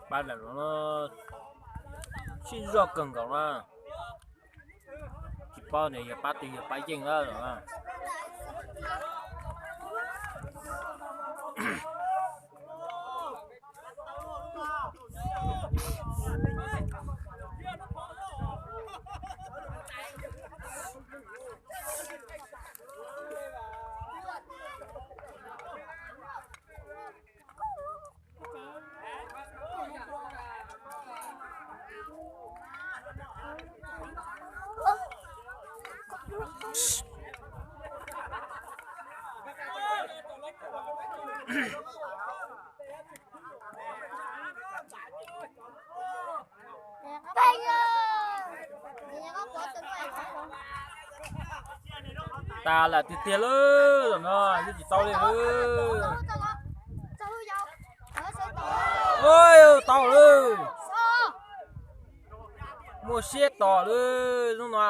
Pab lam no sib zog kawg nkaus na. Tsis paub tias yog pab twg yog pab yeej lawm. Tas lawm tiag tiag lawm, zaum no yeej tsis tau li lawm. Tau lawm. Muaj siab tos lawm hnub no.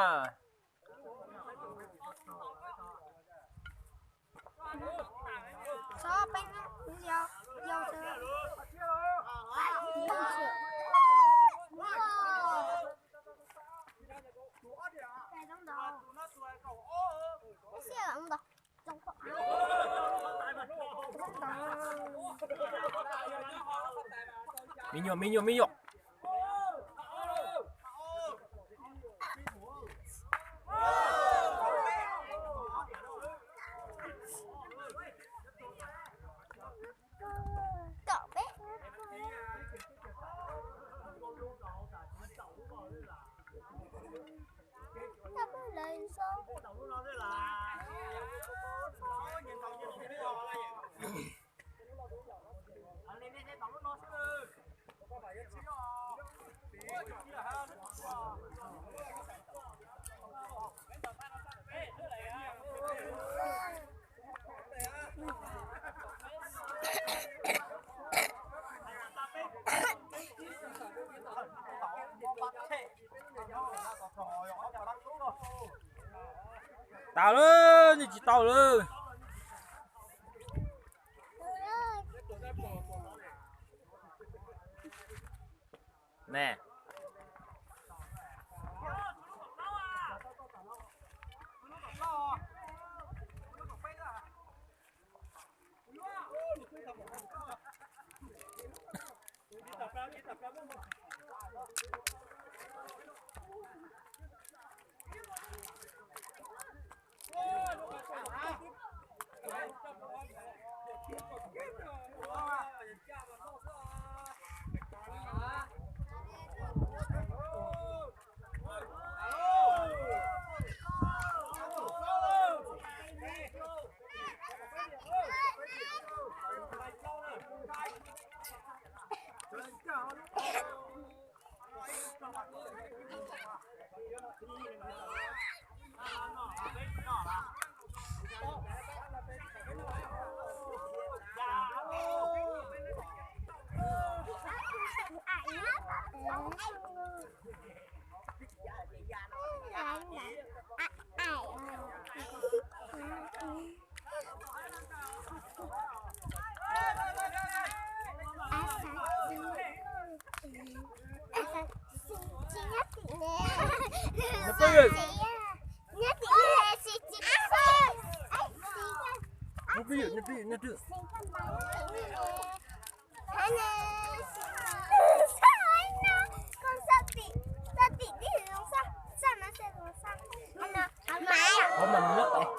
Me nyuam, me nyuam, me nyuam. Tas lawm, yeej tsis tau lawm. Ne. Nyob tim, nyob tim, nyob tim. Ov, mas nyob tais.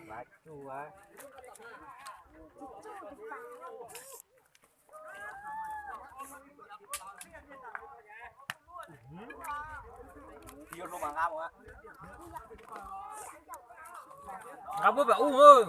Vaj tsuj. Nqa puab pam ub.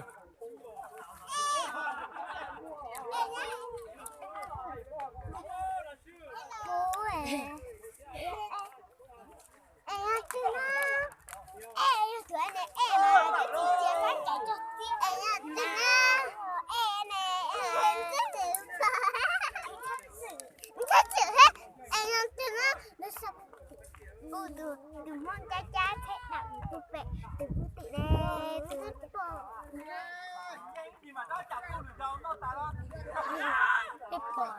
Tus Hmoob cab cab tsheb dam tus pem tus pub tim ne, tus pom, peb pom.